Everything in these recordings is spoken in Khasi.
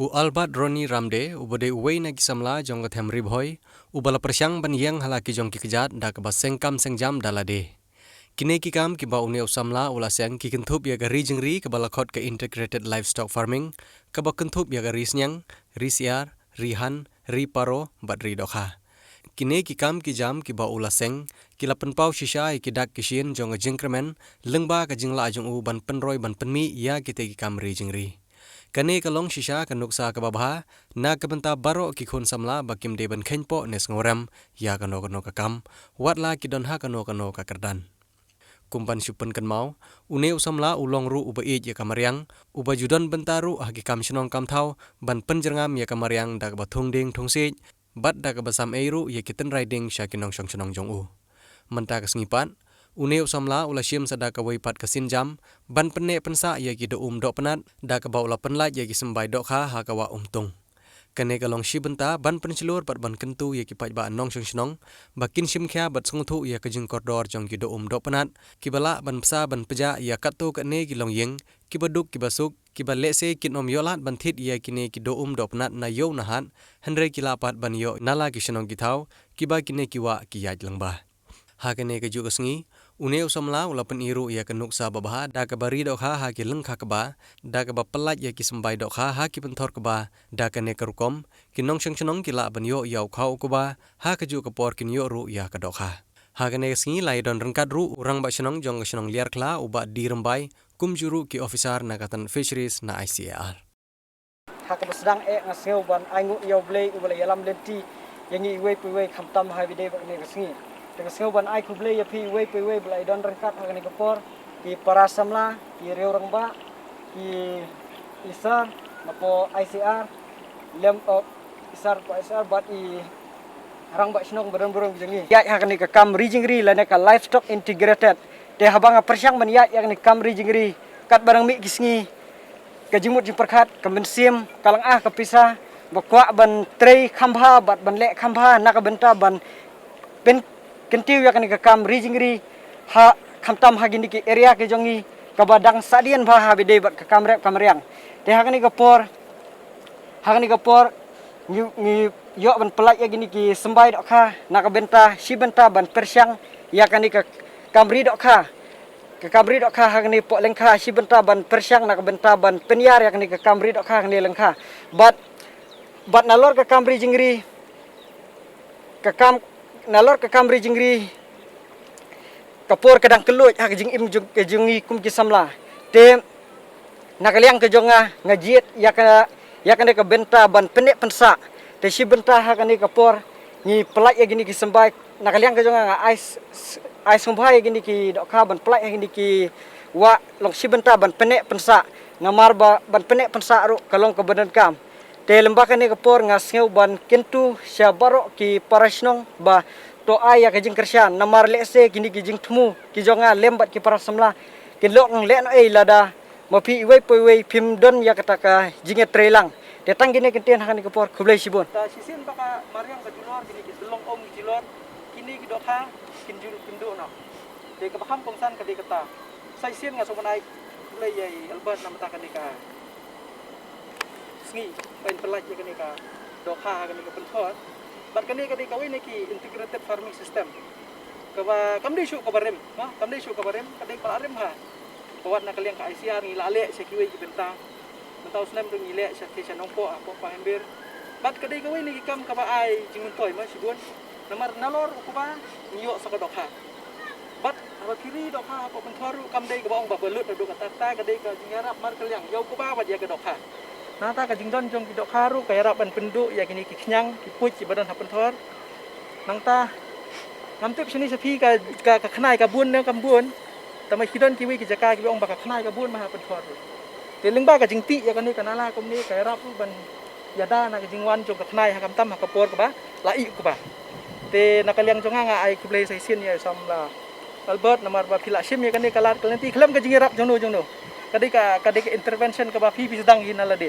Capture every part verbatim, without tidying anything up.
U Albert Ronnie Ramde, uba dei uwei na ki samla jong ka them Ri Bhoi, uba la pyrshang ban ïeng ha la ki jong ki kjat da kaba seng kam seng jam da lade. Kine ki kam kiba une u samla u la seng ki kynthup ïa ka ri jingri kaba la khot ka integrated livestock farming, kaba kynthup ïa ka ri sniang, ri syiar, ri han, ri paro bad ri dohkha. Kine ki kam ki jam kiba u la seng ki la pynpaw shisha ïa ki dak ki shin jong ka jingkyrmen lyngba ka jinglah jong u ban pynroi ban pynmih ïa kite ki kam ri jingri. Kane ka long shisha ka nuksa kaba bha na ka bynta baroh ki khun samla ba kim dei ban kheiñpoh ne sngewrem ïa kano kano ka kam, wat la ki don ha kano kano ka kyrdan. Kum ban shu pynkynmaw, une u samla u long ruh uba ïeit ïa ka mariang, uba ju don bynta ruh ha ki kam shnong kam thaw ban pynjyrngam ïa ka mariang da kaba thung dieng thung siej bad da kaba sam ei ruh ïa ki tynrai dieng sha ki nongshong shnong jong u. Mynta ka sngi pat, une u samla u la shim sa da kawei pat ka sienjam ban pynneh pynsah ïa ki dohum dohpnat da kaba u la pynlait ïa ki symbai dohkha ha ka wah Umtung. Kane ka long shi bynta ban pynshlur bad ban kyntu ïa ki paidbah nongshong shnong ba kin shim khia bad sngewthuh ïa ka jingkordor jong ki dohum dohpnat kiba lah ban bsa ban pjah ïa katto katne ki longïing kiba duk kiba suk, kiba lehse kin ym ïoh lad ban thied ïa kine ki dohum dohpnat na ïew na hat, hynrei ki lah pat ban ïoh na la ki shnong ki thaw kiba kine ki wah ki ïaid lyngba. Ha kane kajuh ka sngi, une u samla u la pyni ruh ïa ka nuksa babha da kaba ri dohkha ha ki lyngkha kba, da kaba pyllait ïa ki symbai dohkha ha ki pynthor kba. Da kane ka rukom, ki nongshong shnong ki lah ban ïoh ïa u khaw u kba, ha kajuh ka por kin ïoh ruh ïa ka dohkha. Ha kane ka sngi la ïadon ryngkat ruh u rangbah shnong jong ka shnong Liarkhla, u Bah D Rymbai, kumjuh ruh ki officer na ka tnat Fisheries na I C A R. Ha kaba sdang eh nga sngew ban ainguh ïa U Blei uba la ïalam lynti ïa ngi iwei pa iwei, khamtam ha ba dei ba kane ka sngi. Te nga sngew ban ai khublei ïa phi iwei pa iwei ba la ïadon ryngkat ha kane ka por, ki para samla, ki riew rangbah, ki, i sir na poh I C A R, lem, oh, i sir poh I C A R bad i rangbah shnong ba don burom jong ngi. Ïaid ha kane ka kam ri jingri lane ka livestock integrated. Te haba nga pyrshang ban ïaid ïa kane ka kam ri jingri, katba dang mih ki sngi, ka jingmut jingpyrkhat, ka mynsiem ka la nga ah ka pisa ba kwah ban trei kham bha bad ban leh kham bha na ka bynta ban pynkyntiew ïa kane ka kam ri jingri, ha khamtam ha kine ki area ki jong ngi kaba dang sahdien bha ha ba dei bad ka kam rep ka mariang. Te ha kane ka por, ha kane ka por ngi, ngi ïoh ban pyllait ïa kine ki symbai dohkha na ka bynta, shi bynta ban pyrshang ïa kane ka kam ri dohkha. Ka kam ri dohkha ha kane poh lyngkha, shi bynta ban pyrshang na ka bynta ban pynïar ïa kane ka kam ri dohkha ha kane lyngkha. Bad, bad nalor ka kam ri jingri, ka kam, nalor ka kam ri jingri, ka por ka dang kylluid ha ka jingim jong, ka jong ngi kum ki samla. Te na ka liang ka jong nga, nga jied ïa ka, ïa kane ka bynta ban pynneh pynsah. Te shi bynta ha kane ka por ngi pyllait ïa kine ki symbai. Na ka liang ka jong nga, nga ai s-, s-, ai sngewbha ïa kine ki dohkha ban pyllait ïa kine ki wah, long shi bynta ban pynneh pynsah. Namar ba ban pynneh pynsah ruh ka long kaba donkam. Te lyngba kane ka por nga sngew ban kyntu sha baroh ki para shnong ba to ai ïa ka jingkyrshan, namar lehse kine ki jingthmu ki jong nga lem bad ki para samla kin long lehnohei lada ma phi iwei pa iwei phim don ïa kata ka jingïatreilang. Te tang kine kyntien ha kane ka por, khublei shibun. Ta shisien ba ka mariang ka julor, kine ki tyllong um ki julor, kine ki dohkha kin ju pynduh noh. Te kaba kham kongsan ka dei kata. Sa shisien nga sngewbha ban ai khublei ïa i Albert namar kata kane ka sngi ban pyllait ïa kane ka dohkha ha kane ka pynthor. Bad kane ka dei kawei na ki integrated farming system kaba kam dei shuh kaba rim, ha, kam dei shuh kaba rim, ka dei kaba la rim ha. Ka wat na ka liang ka I C R ngi la leh sha kiwei ki bynta. Mynta u snem ruh ngi leh sha, sha Nongpoh hapoh Pahembir. Bad ka dei kawei na ki kam kaba ai jingmyntoi ma shibun. Namar nalor u kba ngi ïoh sa ka dohkha. Bad haba phi ri dohkha hapoh pynthor ruh kam dei kaba ong ba ba lut haduh katta, ka dei ka jingïarap markylliang ïa u kba bad ïa ka dohkha. Nangta ka jingdon jong ki dohkha ruh ka ïarap ban pynduh ïa kine ki khñiang ki puit kiba don ha pynthor. Nangta ngam tip shane sha phi ka, ka, ka khnai ka bun ne kam bun. Tangba ki don kiwei ki jaka kiba ong ba ka khnai ka bun ma ha pynthor ruh. Te lyngba ka jingtih ïa kane ka nala kumne ka ïarap ruh ban ïada na ka jingwan jong ka khnai ha khamtam ha ka por kaba la ih u kba. Te na ka liang jong nga nga ai khublei sa shisien ïa i samla Albert namar ba phi la shim ïa kane ka lad ka lynti khlem ka jingïarap jongno jongno. Ka dei ka, ka dei ka intervention kaba phi phi sdang hi na lade.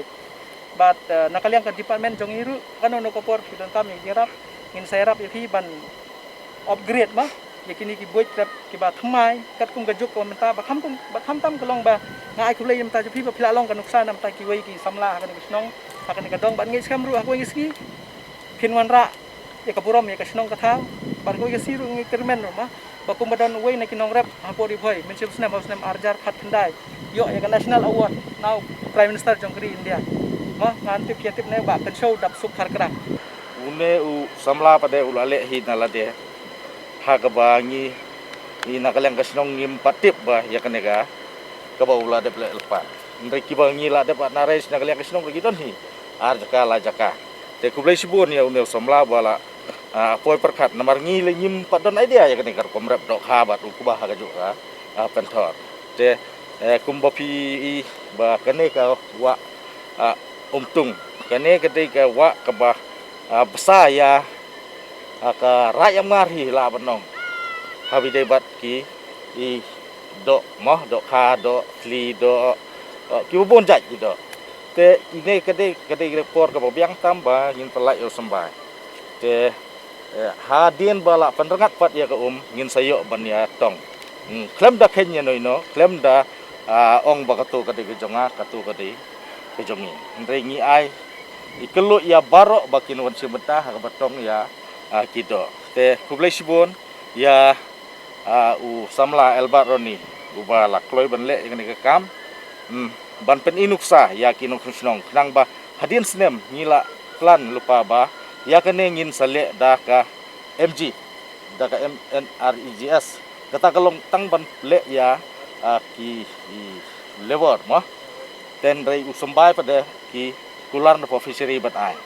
Bad, eh, na ka liang ka department jong ngi ruh kano kano ka por phi donkam ïa ka jingïarap, ngin sa ïarap ïa phi ban upgrade ma ïa kine ki buit rep kiba thymmai katkum ka juk kaba mynta, ba khamtam, ba khamtam ka long ba nga ai khublei ïa mynta jong phi ba phi la long ka nuksa na bynta kiwei ki samla ha kane ka shnong. Ha kane ka dong bad ngi skhem ruh ha kawei ka sngi phin wanrah ïa ka burom ïa ka shnong ka thaw. Bad kawei ka sngi ruh ngi kyrmen ruh ma ba kumba don uwei na ki nongrep hapoh Ri Bhoi mynshwa snem ha u snem arhajar khatkhyndai ïoh ïa ka National Award na u Prime Minister jong ka ri India. Ma ngan tip ïa tip ne ba kan show dap suk khar krang. Une u samla pat de u la leh hi na lade ha kaba ngi i na ka liang ka shnong ngim pat tip ba ïa kane ka kaba u la dep leh lypa. Hynrei kiba ngi la dep na rai na ka liang ka shnong ki don hi ar jaka la jaka. Te khublei shibun ïa une u samla ba la ah, poi pyrkhat namar ngi le ngim pat don idea ïa kane ka rukom rep dohkha bad u kba ha ka juh ka ah, penthor. Te eh, kumba phi i ba kane ka wah ah, Umtung kane ka dei ka wah kaba ah, bsa ïa ah, ka Raid Amngar hi la ban ong. Habi dei bad ki i doh moh dohkha doh thli doh ah, ki bun jait ki doh. Te ine ka dei ka dei ka por kaba biang tam ba ngin pynlait ïa u symbai. Te eh, hadien ba la pynrngat pat ïa ka um ngin sa ïoh ban ïa tong. Hmm, khlem da kheiñ ïa no ïa no khlem da ah, ong ba katu ka dei ka jong nga katu ka dei ka jong ngi. Hynrei ngi ai i kylluid ïa baroh ba kin wan shim bynta ha kaba tong ïa ah, ki doh. Te khublei shibun ïa ah, u samla Albert Ronnie uba la kloi ban leh ïa kane ka kam. Hmm, ban pyni nuksa ïa ki nongshong shnong khnang ba hadien snem ngi la plan lypa ba ïa kane ngin sa leh da ka M G da ka M N R E G S. Kata ka long tang ban leh ïa ah, ki i labor mo. Te hynrei u symbai pat de ki kular na pha fishery ban ai.